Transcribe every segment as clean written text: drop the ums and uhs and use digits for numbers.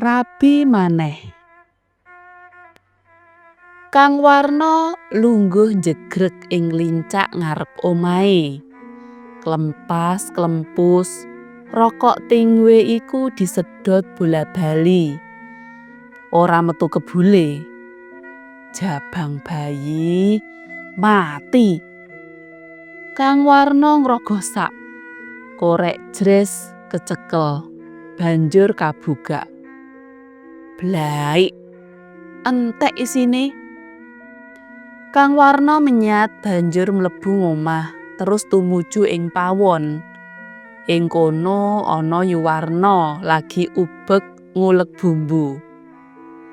Rabi maneh. Kang Warno lungguh njegreg ing lincak ngarep omahe. Klempas klempus, rokok tingwe iku disedot bola-bali. Ora metu kebule. Jabang bayi mati. Kang Warno ngrogoh sak korek jres kecekel, banjur kabukak. Blaik, entek isine. Kang Warno menyat banjur mlebu ngomah terus tumuju ing pawon. Ing kono ana Yuwarno lagi ubek ngulek bumbu.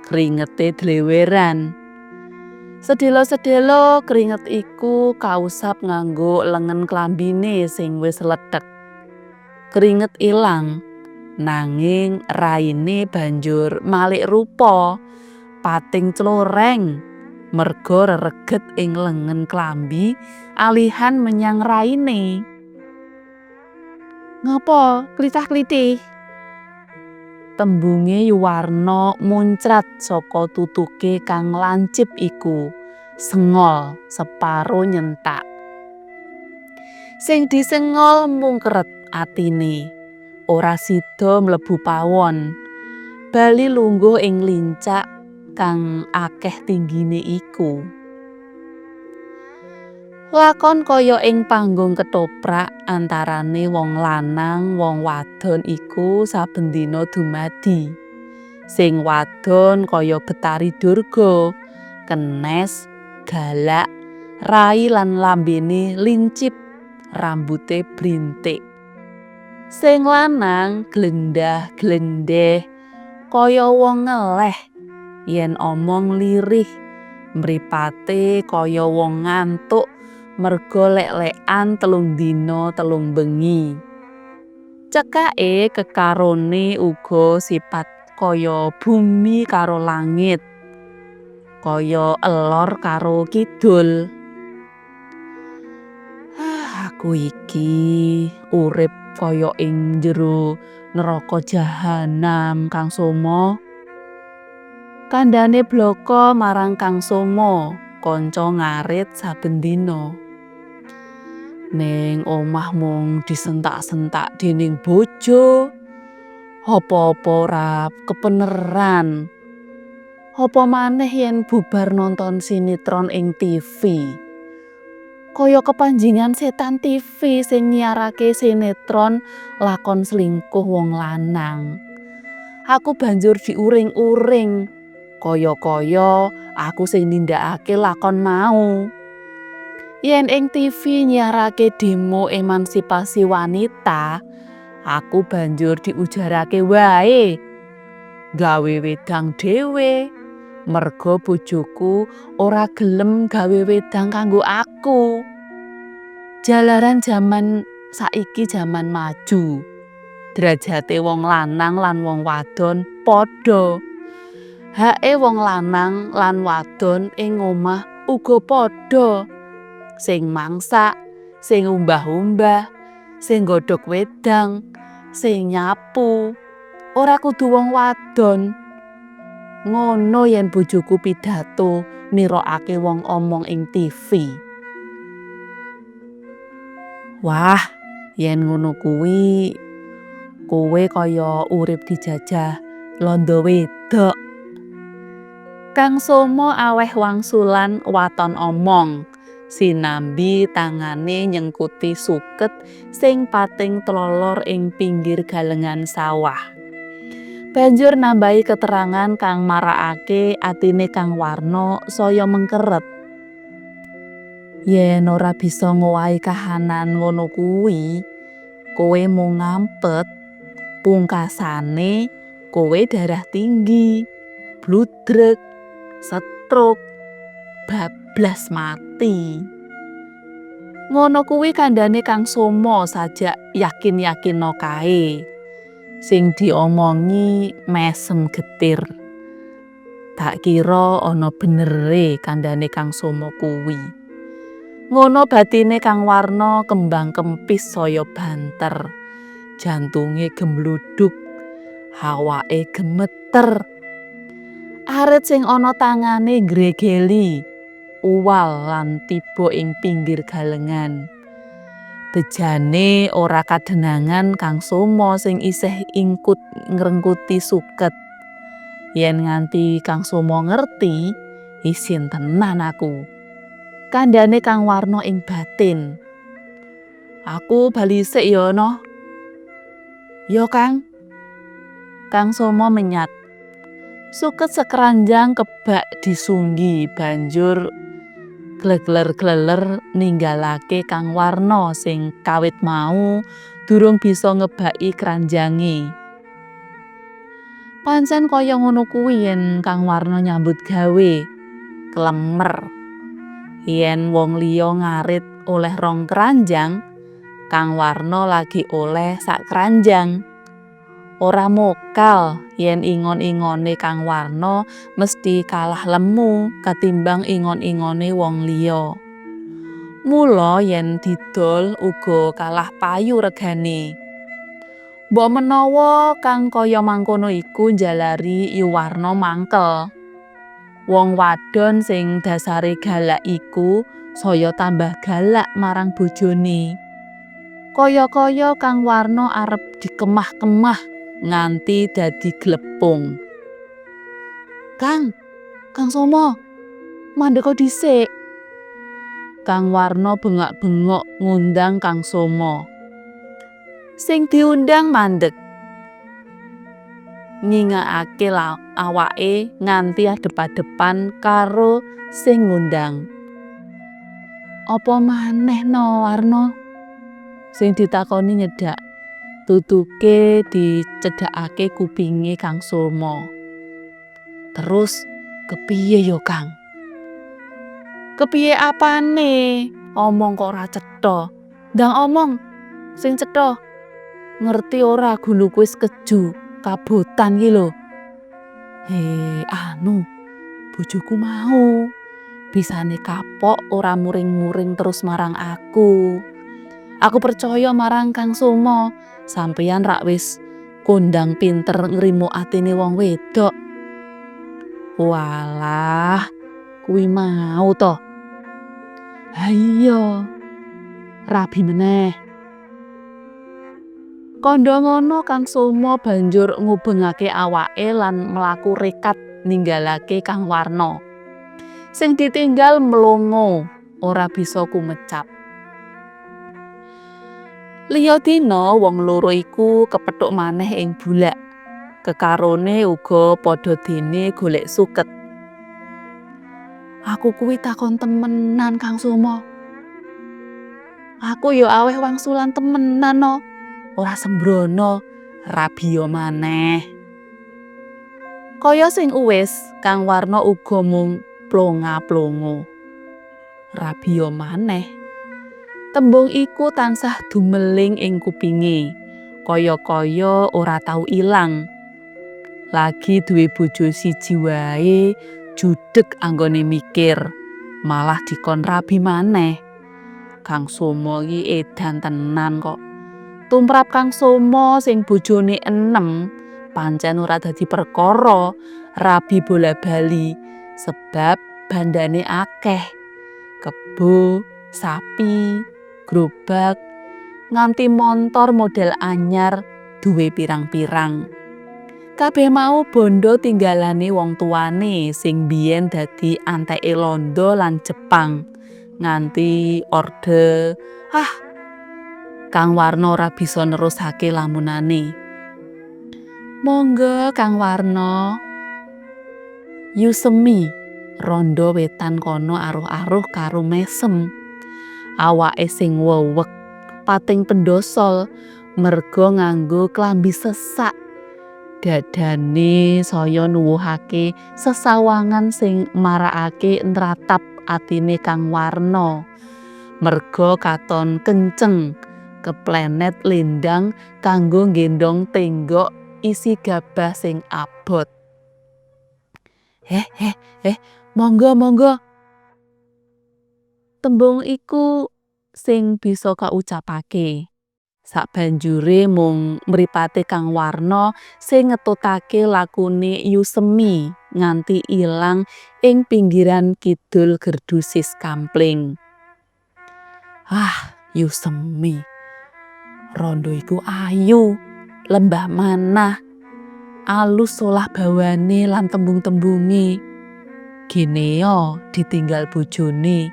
Kringete dleweran. Sedelo-sedelo kringet iku kausap nganggo lengen klambine sing wis lethek. Kringet ilang, nanging raine banjur malik rupa, pating cloreng merga rereget ing lengen klambi alihan menyang raine. Ngopo klithah-klithih? Tembunge Yuwarno muncrat saka tutuke kang lancip iku, sengol separo nyentak. Sing disengol mungkeret atine, ora sida mlebu pawon. Bali lungguh ing lincak kang akeh tinggine iku. Lakon kaya ing panggung ketoprak antarane wong lanang wong wadon iku saben dina dumadi. Sing wadon kaya Betari Durga, kenes, galak, rai lan lambene lincip, rambute brintik. Sing lanang glendah-glendeh kaya wong ngeleh, yen omong lirih, mripate kaya wong ngantuk merga lek-lekan 3 dina 3 bengi. Cekake kekarone uga sipat kaya bumi karo langit, kaya elor karo kidul. Ah, aku iki urip kaya ing jero neraka jahanam, Kang Somo. Kandhane blaka marang Kang Somo, kanca ngarit saben dina. Ning omah mung disentak-sentak dening bojo. Apa-apa ora kepeneran. Apa maneh yen bubar nonton sinetron ing TV. Kaya kepanjingan setan TV sing nyiarake sinetron lakon selingkuh wong lanang. Aku banjur diuring-uring. Kaya-kaya aku sing nindakake lakon mau. Yen ing TV nyiarake demo emansipasi wanita, aku banjur diujarake wae. Gawe wedang dhewe, merga bojoku ora gelem gawe wedang kanggo aku. Jalaran jaman saiki jaman maju. Drajate wong lanang lan wong wadon padha. Hake wong lanang lan wadon ing omah uga padha. Sing mangsak, sing umbah-umbah, sing nggodhog wedang, sing nyapu, ora kudu wong wadon. Ngono yen bojoku pidato nirokake wong omong ing TV. Wah, yen ngono kuwi kowe kaya urip dijajah londo wedok. Kang Somo aweh wangsulan waton omong, sinambi tangane nyengkuti suket sing pating tlolor ing pinggir galengan sawah. Banjur nambahi keterangan kang marakake atine Kang Warno saya mengkeret. Yen ora bisa ngowahi kahanan ngono kuwi, kowe mung ngampet, pungkasane kowe darah tinggi, bludrek, stroke, bablas mati. Ngono kuwi kandhane Kang Somo sajak yakin-yakino kae. Sing diomongi mesem getir. Tak kira ana benere kandhane Kang Somo kuwi. Ngono batine Kang Warno kembang kempis saya banter. Jantunge gembluduk. Awake gemeter. Arit sing ana tangane ngregeli, uwal lan tiba ing pinggir galengan. Bejane ora kadenangan Kang Somo sing isih ingkut ngrengkuti suket. Yen nganti Kang Somo ngerti, isin tenan aku. Kandhane Kang Warno ing batin. Aku bali sik ya, No. Yo, Kang. Kang Somo menyat. Suket sekeranjang kebak disunggi banjur glegler-gleler ninggalake Kang Warno sing kawit mau durung bisa ngebaki kranjange. Pancen kaya ngono kuwi yen Kang Warno nyambut gawe, klemer. Yen wong liya ngarit oleh rong keranjang, Kang Warno lagi oleh sak keranjang. Ora mokal yen ingon-ingone Kang Warno mesti kalah lemu ketimbang ingon-ingone wong liya. Mula yen didol uga kalah payu regane. Mbok menawa kang kaya mangkono iku njalari Yu Warno mangkel. Wong wadon sing dasare galak iku saya tambah galak marang bojone. Kaya-kaya Kang Warno arep dikemah-kemah nganti dadi glepung. Kang, Kang Somo, mandeka dhisik. Kang Warno bengak-bengok ngundang Kang Somo. Sing diundang mandeg. Ngingakake awake nganti adep-adepan karo sing ngundang. Apa maneh no, Warno? Sing ditakoni nyedak. Tutuke dicedhakake kupinge Kang Somo. Terus kepiye yo, Kang? Kepiye apane? Omong kok ora cetha. Ndang omong sing cetha. Ngerti ora guluku wis keju, kabotan ki lho. He, anu, bojoku mau. Bisane kapok ora muring-muring terus marang aku. Aku percaya marang Kang Somo, sampeyan rak wis kondang pinter ngrimo atine wong wedok. Walah, kuwi mau to. Ha iya. Rabi meneh. Kandha ngono Kang Somo banjur ngubengake awake lan mlaku rekat ninggalake Kang Warno. Sing ditinggal mlongo, ora bisa kumecap. Liya dina wong loro iku kepethuk maneh ing bulak. Kekarone uga padha dene golek suket. Aku kuwi takon temenan, Kang Somo. Aku ya aweh wangsulan temenan no. Ora sembrono, rabiya maneh. Kaya sing uwis, Kang Warno uga mung plonga-plongo. Rabiya maneh. Tembung iku tansah dumeling ing kupinge, kaya-kaya ora tau ilang. Lagi duwe bojo siji wae, judeg anggone mikir, malah dikon rabi maneh. Kang Somo iki edan tenan kok. Tumrap Kang Somo sing bojone enem, pancen ora dadi perkara rabi bola-bali sebab bandane akeh. Kebo, sapi, grobak, nganti montor model anyar duwe pirang-pirang. Kabeh mau bondo tinggalane wong tuane sing biyen dadi anteke londo lan Jepang nganti orde. Ah, Kang Warno ora bisa nerusake lamunane. Monggo, Kang Warno. Yusemi rondo wetan kono aruh-aruh karo mesem. Awake sing wewek pating pendosol merga nganggo klambi sesak. Dadane saya nuwuhake sesawangan sing marakake nratap atine Kang Warno. Merga katon kenceng keplenet lendang kanggo nggendong tenggok isi gabah sing abot. Eh, eh, eh, monggo, monggo. Tembung iku sing bisa kaucapake. Sabanjure mung mripate Kang Warno sing ngetutake lakune Yu Semi nganti ilang ing pinggiran kidul gerdu Siskampling. Ah, Yu Semi. Rondo iku ayu, lembah manah, alus solah bawane lan tembung-tembunge. Geneo ditinggal bojone,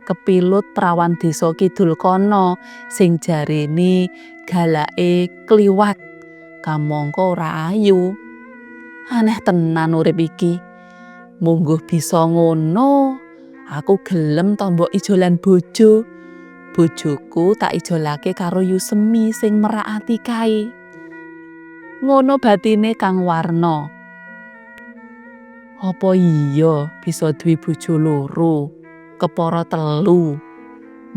kepilut prawan desa kidul kono sing jarene galake kliwat kamangka ora ayu. Aneh tenan urip iki. Mungguh bisa ngono, aku gelem to mbok ijolan bojo. Bojoku tak ijolake karo Yu Semi sing merak ati kae. Ngono batine Kang Warno. Apa iya bisa duwe bojo loro, kepara telu,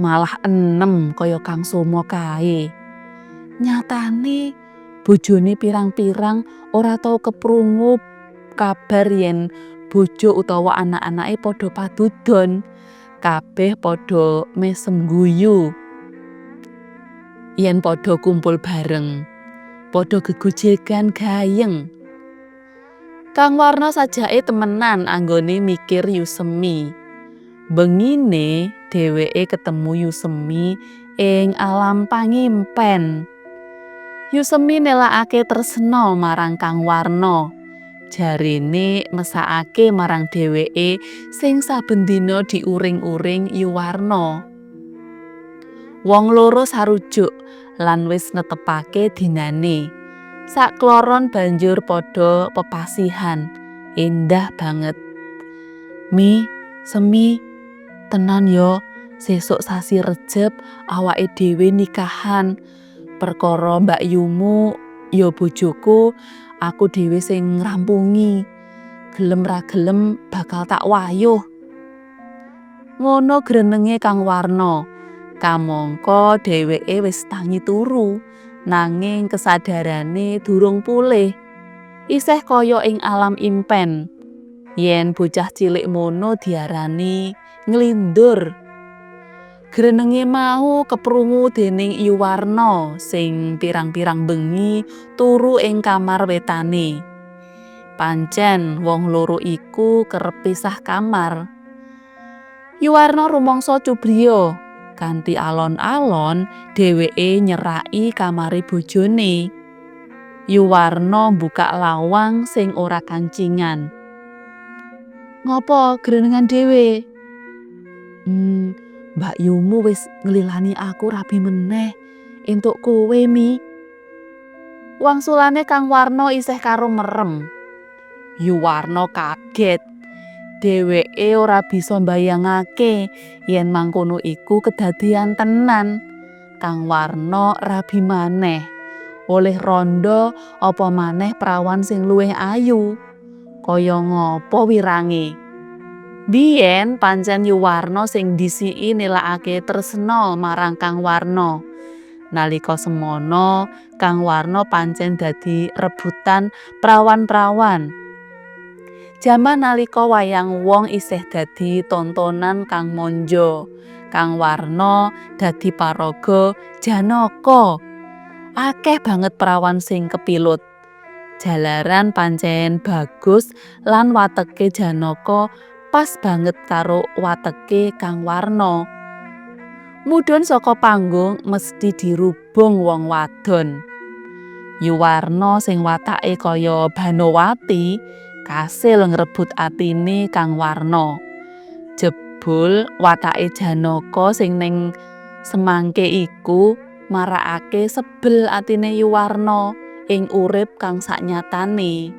malah enem kaya Kang Somo kae. Nyatane bojone pirang-pirang ora tau keprungu kabar yen bojo utawa anak-anake padha padudon. Kabeh padha mesem guyu. Yen padha kumpul bareng, padha gegojegan gayeng. Kang Warno sajake temenan anggone mikir Yu Semi. Bengine dheweke ketemu Yu Semi ing alam pangimpen. Yu Semi nelakake tresna marang Kang Warno. Jarene mesakake marang dheweke sing saben dina diuring-uring Yu Warno. Wong loro sarujuk lan wis netepake dinane. Sakloron banjur padha pepasihan. Endah banget. Mi, Semi, tenan yo, sesuk sasi Rejeb awake dhewe nikahan. Perkara mbakyumu ya bojoku, aku dhewe sing ngrampungi. Gelem ra gelem bakal tak wayuh. Ngono grenenge Kang Warno. Kamangka dheweke wis tangi turu, nanging kesadarane durung pulih. Isih kaya ing alam impen. Yen bocah cilik mono diarani nglindur. Grenenge mau keprungu dening Yu Warno sing pirang-pirang bengi turu ing kamar wetane. Pancen wong loro iku kerep pisah kamar. Yu Warno rumangsa cubriya. Kanthi alon-alon dheweke nyeraki kamare bojone. Yu Warno mbukak lawang sing ora kancingan. Ngopo grenengan dhewe? Mbakyumu wis nglilani aku rabi meneh. Entuk kowe, Mi. Wangsulane Kang Warno isih karo merem. Yu Warno kaget. Dheweke ora bisa mbayangake yen mangkono iku kedadean tenan. Kang Warno rabi maneh. Oleh rondo apa maneh prawan sing luwih ayu. Kaya ngapa wirange? Biyen pancen Yu Warno sing ndhisiki nelakake tresna marang Kang Warno. Nalika semono, Kang Warno pancen dadi rebutan prawan-prawan. Jaman nalika wayang wong isih dadi tontonan kang manja, Kang Warno dadi paraga Janaka. Akeh banget prawan sing kepilut. Jalaran pancen bagus lan wateke Janaka pas banget karo wateke Kang Warno. Mudhun saka panggung mesti dirubung wong wadon. Yu Warno sing watake kaya Banowati kasil ngrebut atine Kang Warno. Jebul watake Janaka sing ning semangke iku marakake sebel atine Yu Warno ing urip kang saknyatane.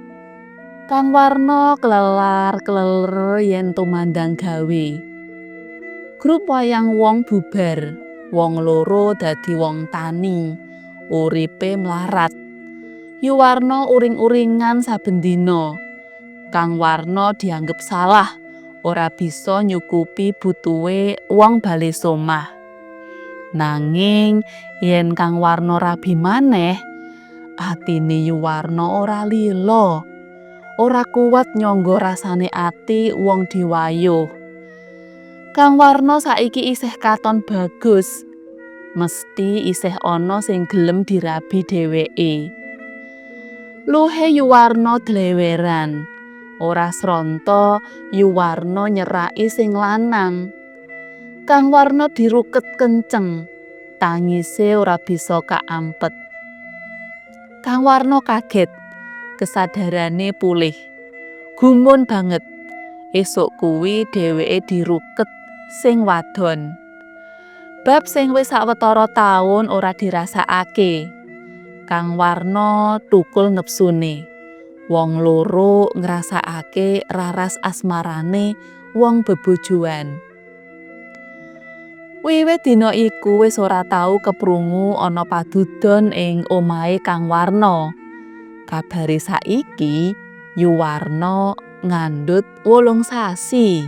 Kang Warno klelar-kleler yen tumandang gawe. Grup wayang wong bubar, wong loro dadi wong tani, uripe mlarat. Yu Warno uring-uringan saben dina. Kang Warno dianggep salah, ora bisa nyukupi butuhe wong bale somah. Nanging yen Kang Warno rabi maneh, atine Yu Warno ora lila. Ora kuwat nyangga rasane ati wong diwayuh. Kang Warno saiki isih katon bagus. Mesti isih ana sing gelem dirabi dheweke. Luhe Yuwarno dleweran. Ora sronta Yuwarno nyeraki sing lanang. Kang Warno diruket kenceng. Tangise ora bisa kaampet. Kang Warno kaget. Kesadarane pulih. Gumun banget. Esuk kuwi dheweke diruket sing wadon. Bab sing wis sawetara taun ora dirasakake. Kang Warno thukul nepsune. Wong loro ngrasakake raras asmarane wong bebojoan. Wiwit dina iku wis ora tau keprungu ana padudon ing omahe Kang Warno. Kabare saiki Yuwarno ngandhut 8 sasi.